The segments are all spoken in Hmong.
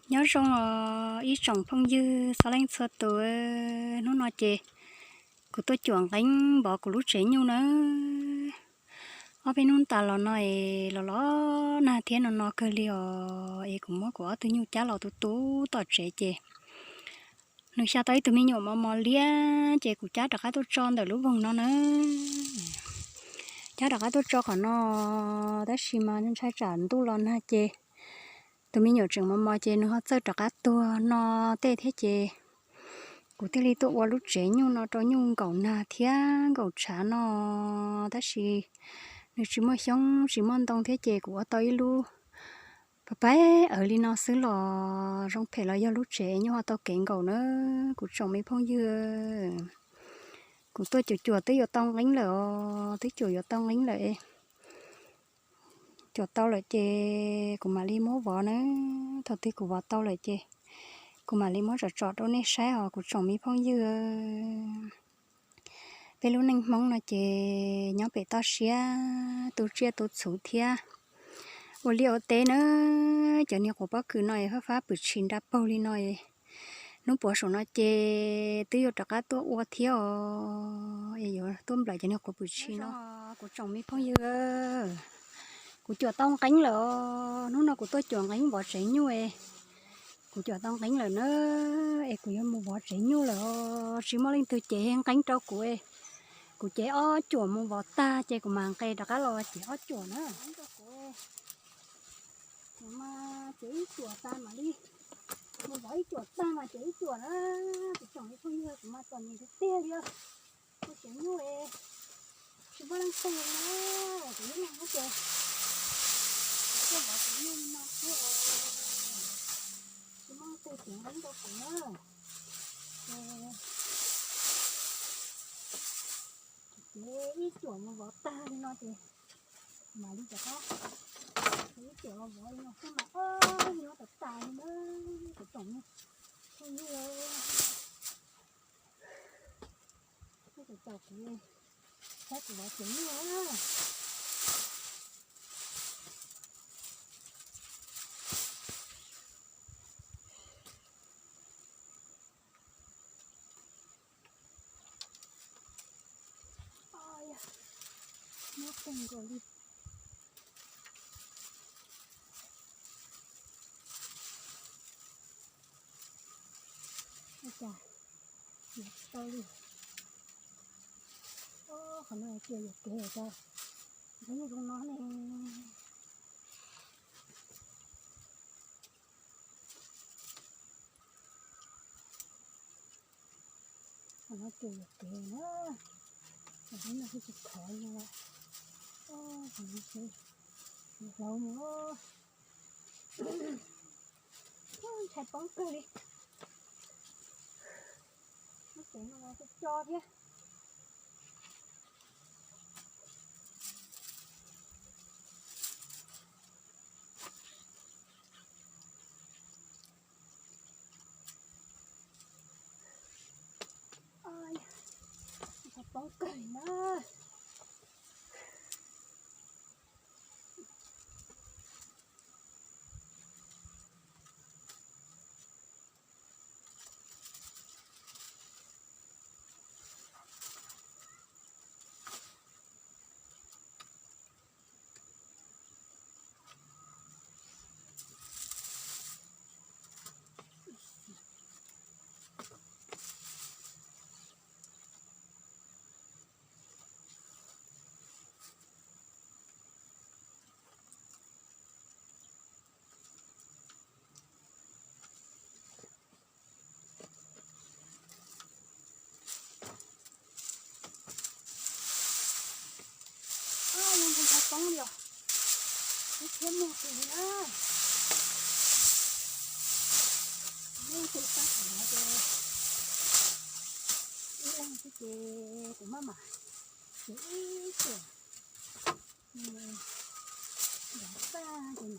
Nyob zoo os ib tsoom phooj ywg txhua leej txhua tus, hnub no ces kuv tuaj cuam nqeeb npov kuv lub tsev nyuj na. Ob peb hnub tas los no es los los nag thiab no no kawg li os, es kuv muab kuv ob tug nyuj cab los tu tu tom tsev ces nws xya tau ib tug me nyuam mos mos liab ces kuv cab rov qab tuaj tso ntawm lub voog no na. Cab rov qab tuaj tso qhov no, tab sis mas ntshai tsam ntuj los nag ces tus me nyuam tseem mos mos ces nws ho txawj rov qab tuag no tej thiab ces kuv thiaj li tuaj ua lub tsev nyuj no rau nyuj nkaum nag thiab nkaum tshav no, tab sis nws tsis muaj xyoob tsis muaj ntoo thiab ces kuv ua tau ib lub pab pab awv li no xwb los zoo phem los yog lub tsev nyuj ho tau kev nkaum na. Kuv tsoom me phooj ywg, kuv tuaj cuam cuam twb yuav tau nqeeb lawm os, twb cuam yuav tau nqeeb lawm. Cuam tau lawm ces kuv mam li muab vov na. Thaum twg kuv vov tau lawm ces kuv mam li muab tsom tsom rau nej saib os kuv tsoom me phooj ywg. Peb lub neej Hmoob no ces nyob pem toj siab tu tsiaj tu txhuv thiab ua liaj ua teb na. Cov niag quav pob kws no es fab fab pwm tshis nra paug li no, hnub puav saum no ces twb yuav rov qab tuaj ua thiab os, es yuav tuaj nplawm cov niag quav pwm tshis no. Kuv tsoom me phooj ywg, kuv cuam tau nqeeb lawm os, hnub no kuv tuaj cuam nqeeb npov tsev nyuj, kuv cuam tau nqeeb lawm na, es kuv yuav mus vov tsev nyuj lawm os, tsis muaj leej twg cev nqeeb rau kuv, kuv cev ob cuam mus vov tag ces kuv mam nqes rov qab los cev ob cuam na. Kuv mas cev ib cuam tas mam li, mus vov ib cuam tag mas cev ib cuam na. Kuv tsoom me phooj ywg, kuv mas txom nyem tiag tiag li os. Kuv tsev nyuj tsis muaj leej twg na, kuv lub neej no ces kuv tuaj vov tsev nyuj no xwb os, tsis muaj leej twg cev nqeeb rau kuv na. Ces kuv cev ib cuam mus vov tag li no ces mam li rov qab cev ib cuam los vov li no xwb mas, o, nyob tas tas li na, kuv tsoom me phooj ywg. Kuv tsoom, kuv saib kuv vov tsev nyuj na. Nyob kawg nkaus li. Ua cas yuav tsis tau li. Qhov no tsuas yuam kev tau, nqeeb zoo no ne. Qhov no tsuas yuam kev na, qhov no tsis khov li. Qhov no tsis hlauv mus, ntshai poob kawg li. Lub tsev no tso thiab. Poob kawg na. Ntshai poob li os, ib txhiab muag kawg li na. Muab tus tag qhov no ces ib leeg xwb ces kuv maj mam cev ib cuam, nrov tag ces mam cev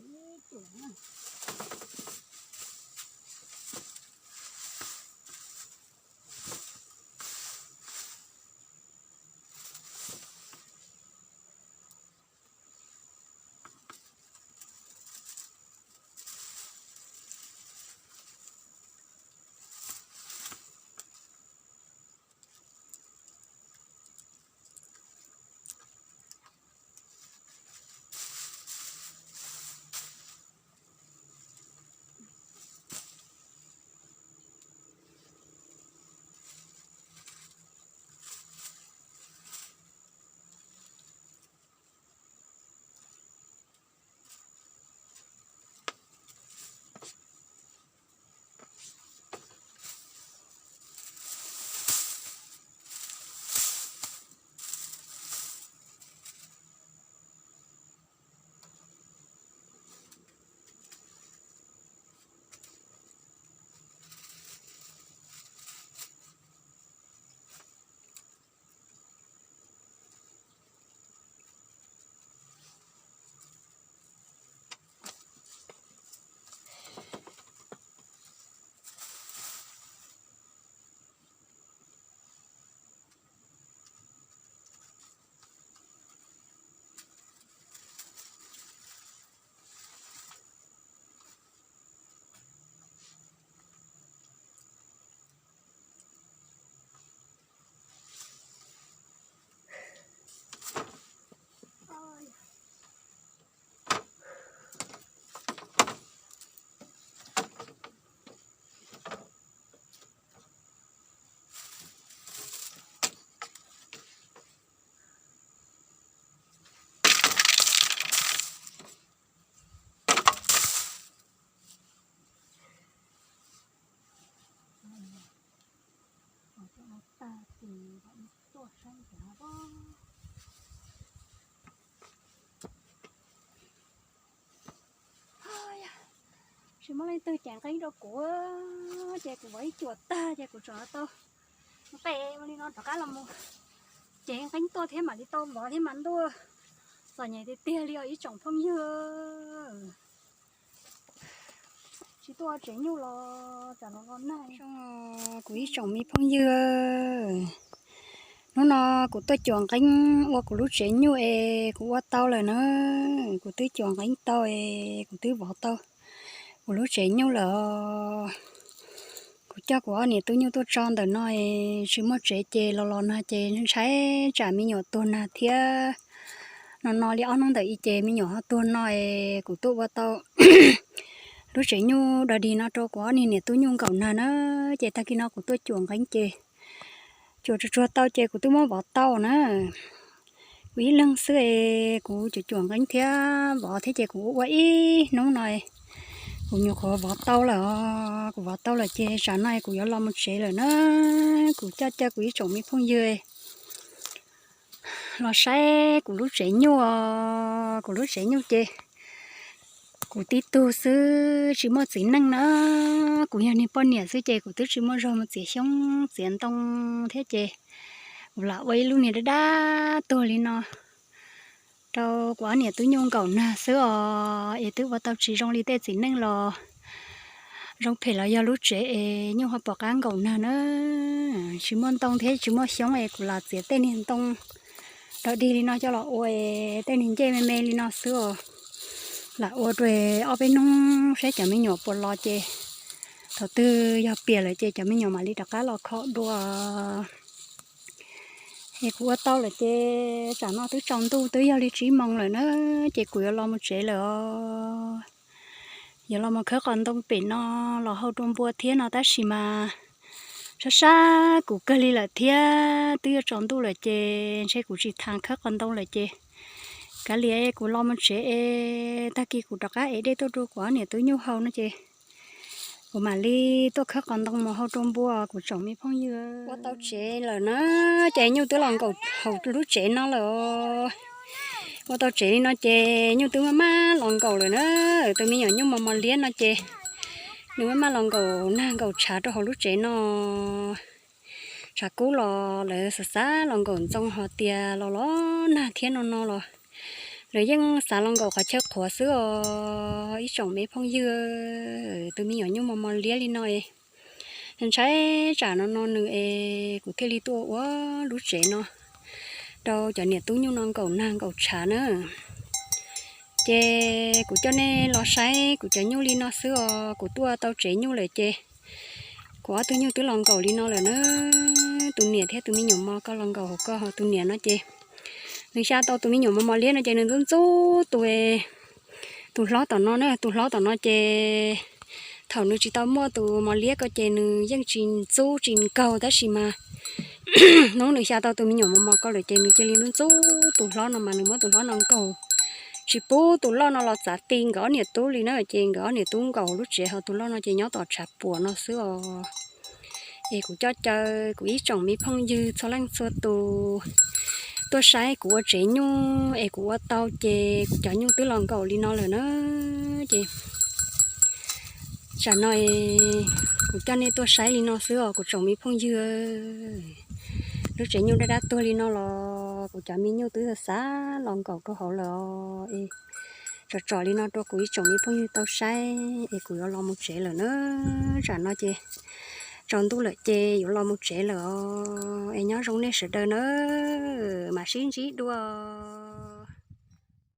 ib cuam na. Tsis muaj leej twg cev nqeeb rau kuv, ces kuv vov ib cuam tag ces kuv tseem tau nqe ua li no rov qab los mus cev nqeeb tuaj thiab mam li tau vov thiab mas ntuj, txom nyem tiag tiag li os ib tsoom phooj ywg. Tsis tuaj ua tsev nyuj los tsam no los nag. Kuv ib tsoom me phooj ywg, hnub no kuv tuaj cuam nqeeb ua kuv lub tsev nyuj es kuv ua tau lawm na. Kuv twb cuam nqeeb tau es kuv twb vov tau kuv lub tsev nyuj lawm os. Kuv coj kuv ob niam tub nyuj tuaj tso ntawm no es tsis muaj tsev ces los los nag ces ntshai tsam me nyuam tuag nag thiab. No no li ob hnub ntawm ib ces me nyuam ho tuag no es kuv tuaj ua tau lub tsev nyuj dog dig no rau kuv ob niag niam tub nyuj nkaum nag na. Ces tag kis no kuv tuaj cuam nqeeb ces cuam tsuag tsuag tau ces kuv twb muab vov tau na. Kuv ib leeg xwb es kuv cuam cuam nqeeb thiab vov thiab ces kuv ua ib hnub no kuv nyuam qhuav vov tau lawm os. Kuv vov tau lawm ces tsam no kuv yuav los mus tsev lawm na. Kuv coj caw kuv ib tsoom me phooj ywg los saib kuv lub tsev nyuj os. Kuv lub tsev nyuj ces kuv tib tug xwb tsis muaj txiv neej na. Kuv yog niag poj niam xwb ces kuv twb tsis muaj zog mus txiav xyoob txiav ntoo thiab ces kuv lam ua ib lub niag dab dab tuag li no rau kuv ob niam tub nyuj nkaum nag xwb os. Es twb ua tau tsis zoo li tej txiv neej los zoo phem los yog lub tsev es nyuj ho pom qab nkaum nag na. Tsis muaj ntoo thiab tsis muaj xyoob es kuv lam txiav tej niag ntoo dog dig li no coj los ua es tej niag ncej me me li no xwb os. Lam ua rau ob peb hnub saib cov me nyuam puas los ces thaum twg yog piam lawm ces cov me nyuam mam li rov qab los kho dua. Es kuv ua tau lawm ces tsam no twb tsaus ntuj twb yog li tsib moos lawm na, ces kuv yuav los mus tsev lawm os. Yuav los mus khawb qos ntoo pem no los hau rau npua thiab no tab sis mas sab sab kuv kawg li lawm thiab twb yuav tsaus ntuj lawm ces ntshe kuv tsis tham khawb qos ntoo lawm ces kav liam kuv los mus tsev es tag kis kuv rov qab ev dej tuaj rau kuv ob niam tub nyuj hau no ces kuv mam li tuaj khawb qos ntoo mus hau rau npua kuv tsoom me phooj ywg. Ua tau tsev lawm na, ces nyuj twb los nkaum hauv lub tsev no lawm. Ua tau tsev li no ces nyuj twb maj maj los nkaum lawm na. Tus me nyuam nyuj mos mos liab no ces nws maj maj los nkaum nag nkaum tshav rau hauv lub tsev no. Tshav kub los lawv xav xav los nkaum ntxoo hos tias los los nag thiab no no los lawv yeej xav los nkaum qhov chaw qhuav xwb os ib tsoom me phooj ywg. Tus me nyuam nyuj mos mos liab li no es ntshai tsam no no nws es kuv thiaj li tuaj ua lub tsev no rau cov niam tub nyuj no nkaum nag nkaum tshav na. Ces kuv coj nej los saib kuv cov nyuj li no xwb os. Kuv tuaj tau tsev nyuj lawm ces kuv ob tug nyuj twb los nkaum li no lawm na. Tus niam thiab tus me nyuam mos ko los nkaum hauv ko, ho tus niam no ces nws xya tau tus me nyuam mos mos liab no ces nws ntxub ntxub tus, tus hlob tom no na. Tus hlob tom no ces thaum nws tsis tau muaj tus mos liab ko ces nws yeej tsis ntxub tsis nkaug tab sis mas hnub nws xya tau tus me nyuam mos mos ko lawm ces nws cia li ntxub ntxub tus hlob no mas nws muab tus hlob no nkaug tsis pub tus loj no los txav ti nkawd ob niam tub li na. Ces nkawd ob niam tub nkaum lub tsev ho tus loj no ces nyob tom tshav puam no xwb os. Es kuv coj caw kuv ib tsoom me phooj ywg txhua leej txhua tus tuaj saib kuv ua tsev nyuj es kuv ua tau ces kuv cov nyuj twb los nkaum li no lawm na. Ces tsam no kuv coj nej tuaj saib li no xwb os kuv tsoom me phooj ywg. Lub tsev nyuj dab dab tuag li no los kuv cov me nyuj twb xav los nkaum rau hauv lawm os. Es tsom tsom li no rau kuv ib tsoom me phooj ywg tau saib es kuv yuav los mus tsev lawm na. Tsam no ces tsaus ntuj lawm ces yuav los mus tsev lawm os. Es nyob zoo nej sawv daws na, mam sib ntsib dua.